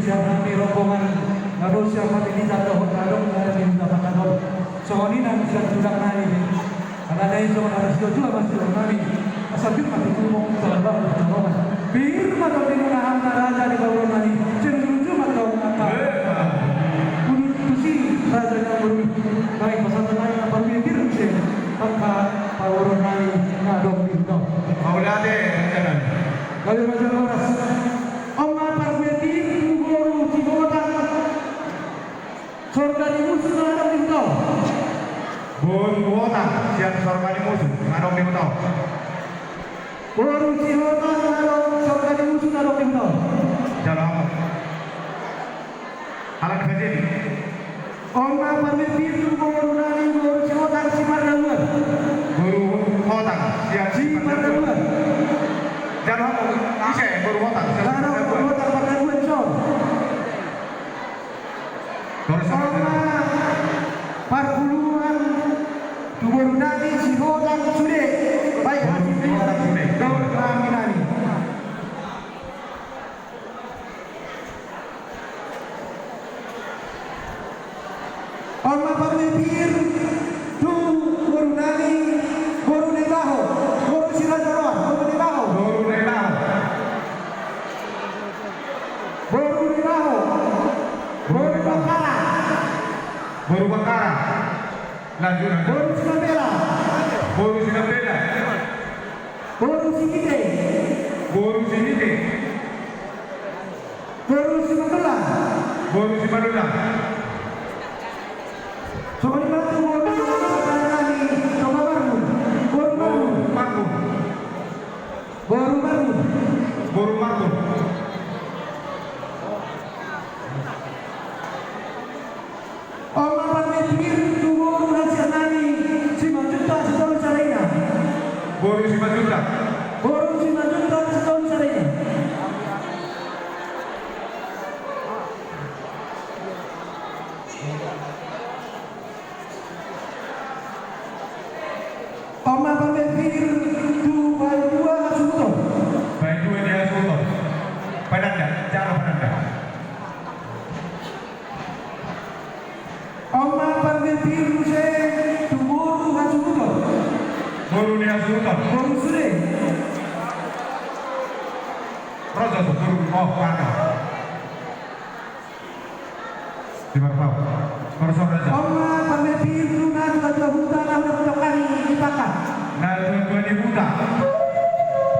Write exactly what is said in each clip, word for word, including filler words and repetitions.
Sian hami rombongan na ro sian hami di tanda hot adong na di Huta Pakatol. Songon i nang sian tulang nami. Alana i songon na rasida jua masidohon nami. Asa pir ma tutu mong sabar di tongtong. Pir ma tongtong na hami raja di bawah nami. Sendiri jua ma tong apa. Ulu tusi raja na baru. Baik pasal nami na baru pir muse. Maka paboru nami na adong di huta. Mauliate raja nami. Gabe ma jala horas. On ma parbue pir tu boru Sihotang. Sorganimusu na adong di huta. Boru Hotang sian Sorganimusu na adong di huta. Boru Sihotang na adong Sorganimusu na adong di huta. Jalo hamu. Alat bajeni. On ma parbue pir tu boru nami boru Sihotang Sipardaluan. Boru Hotang sian Sipardaluan. Jalo hamu, ise boru Hotang sian Sipardaluan. Boru Hotang Pardaluan, son. Torus on ma parbue pir tu boru nami Sihotang sude. Baik, boru Sihotang sude. Boru nami nami. On ma parbue pir tu boru nami, boru Naibaho, boru Siraja Roa, boru Naibaho. Boru Naibaho. Boru Naibaho. Boru Bakkara. Boru Bakkara. Lanjut, lanjut. Boru Sinambela. Boru Sinambela. Boru Sihite. Boru Sihite. Boru Simanullang. Boru Simanullang. Songon i ma tu boru nami Toga Marmun. Boru Marmun. Marmun. Boru Marmun. Boru Marmun. On ma parbue pir tu boru hansian nami Simanjuntak Sitolusarina. Boru Simanjuntak. Boru Simanjuntak Sitolusarina. On ma parbue pir tu Baidua Hasuhuton. Baidua ni Hasuhuton. Pananda, jalo pananda. On ma parbue pir muse tu boru Hasuhuton. Boru ni Hasuhuton. Boru sude. Raja tu boru, oh, pananda. Di marpau. Torus on raja. On ma parbue pir tu na tuatua ni huta na hudok hami di Pangkang. Na tuatua ni huta.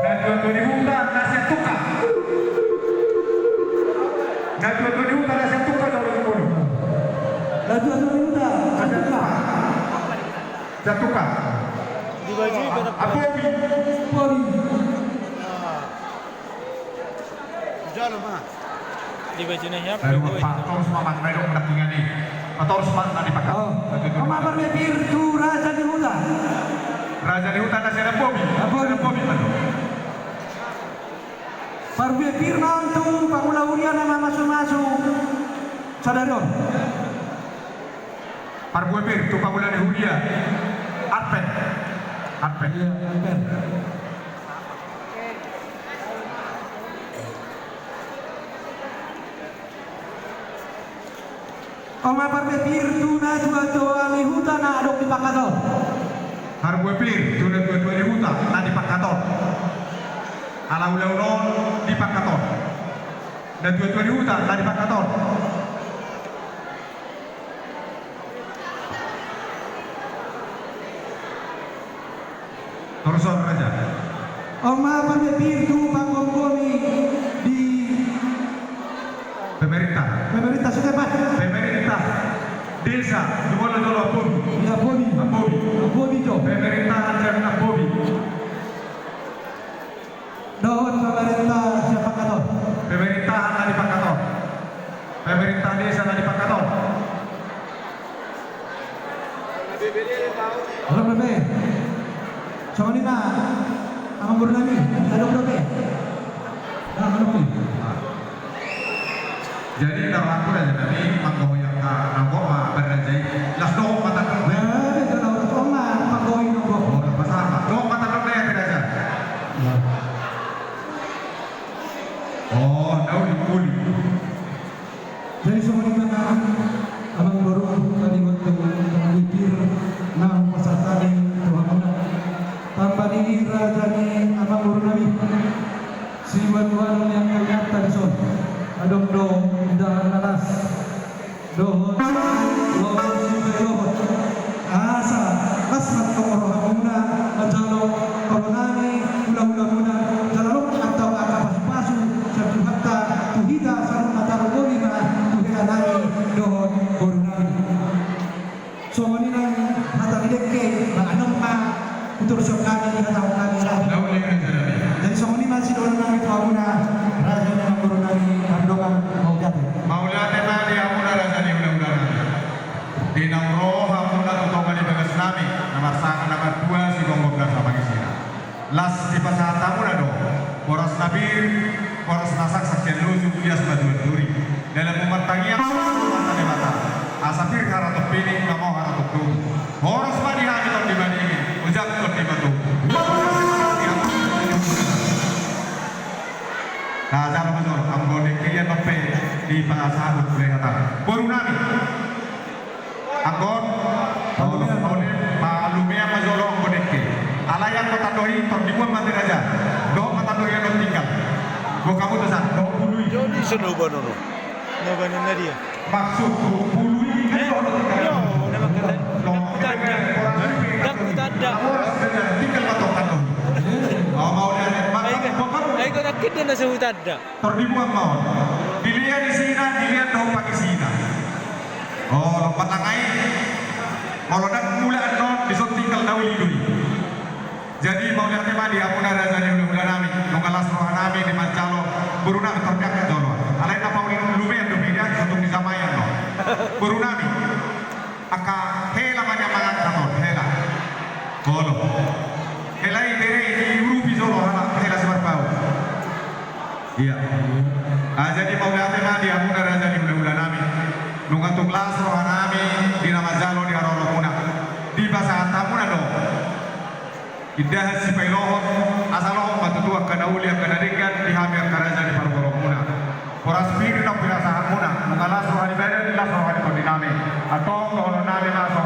Na tuatua ni huta na sian Tungkang. Na tuatua ni huta na sian Tungkang, jolo jolo. Na tuatua ni huta na sian Tungkang. Sian Tungkang. Di baji. Ampobi. Ampobi. Jalo ma. Di baji na hiap. Torus ma, torus ma, manang na didok na tinggal i. Torus ma na di Pangkang. Oh. On ma parbue pir tu raja ni huta. Raja ni huta na sian Ampobi. Ampobi. Sian Ampobi ma do. Parbue pir ma on tu pangula huria na mamasumasu sadari on. Parbue pir tu pangula ni huria. Advent. Advent. Iya, Advent. On ma parbue pir tu na tuatua ni huta na adong di Pangkang on. Parbue pir tu na tuatua ni huta na di Pangkang on. Ala ulaon on di Pangkang on. Na tuatua ni huta na di Pangkang on. Torus on raja. On ma parbue pir tu panggomgomi di pemerintah. Pemerintah setempat. Pemerintah desa, jumolo jolo Ampobi. Iya, Ampobi. Ampobi. Ampobi jo. Pemerintahan dan Ampobi. Dohot pemerintah sian Pangkang on. Pemerintahan na di Pangkang on. Pemerintah desa na di Pangkang on. Halo, Bebe. Songon i ma, amang boru nami, halo, Bebe. Nah, halo, Bebe. Jadi, na rohangku raja nami, manggohi angka na gok ma, baraja i. Las dohot ma tandok. Ya, ya, jala horas on ma, manggohi na gok. Oh, na pasar ma. Dohot ma tandok na i, raja. Ya. Oh, na uli, uli. Tuhan yang ternyata di son. Adong do indahan na las. Dohot, dohot, dohot. Asa las mantong rohamuna manjalo, olo nami, hula-hulamuna, jala lam antong angka pasu-pasu sian Tuhanta tu hita saluhutna, tarlumobi ma tu hela nami dohot boru nami. Songon i nang hata ni dengke, manganom ma, hutorus hami di hata nami. Jadi songon i ma sidohonon nami tu hamuna, raja ni boru nami, hami dongan mauliate. Mauliate ma di hamuna raja ni hula-hula nami. Di naung ro hamuna tu tonga ni bagas nami, na marsangap na martua, sigomgom na samangisina. Las dipasahat hamuna do horas na pir, horas na saksak sian loju, ias ma tuan duri. Dalan mu martangiang, mata ni mata. Asa pir haratompi ni, mamo haratompu. Horas ma di hami tondi madingin, ojak tondi matogu. Nah, jalo ma jolo, anggo dengke i dope dipasahat, boleh kata. Boru nami. Anggo on, palumean ma jolo anggo dengke. Alai anggo tando i tor dibuat ma tu raja. Dohot ma tando i annon tinggal. Boan hamu tu san, dohot bulu i. Jadi so noba nono. Noba nono dia. Maksudku bulu i kan dohot tinggal. Yo, nama kata. Dakku tanda. Dakku tanda. Tinggal ma tong tando. Mau mau dia. Ai kau tak kira na sebut tanda. Tor dibuat ma on. Dilean isina, dilean dohot pangisina. O, lompat langai. Molo ndang mulak annon, dison tinggal na uli do i. Jadi mauliate ma di hamuna raja ni hula-hula nami, nunga las roha nami di manjalo boru nami, tor diangkat jolo. Alai na pauli lumean dope i, sotung dijamai annon. Boru nami. Angka hela ma nian mangangkat on, hela. Olo. Hela i bere i diurupi jolo halak hela si Marpaung. Ia. Ah, jadi mauliate ma di hamuna raja ni hula-hula nami. Nunga tung las roha nami di na manjalo di haroromuna. Dipasahat hamuna do. Indahan sipailohot, asa lohot ma tutu angka na uli, angka na denggan, di hami angka raja ni parboruonmuna. Horas pir na pinasahatmuna, nunga las roha ni badan, las roha ni tondi nami. Antong dohonon nami ma so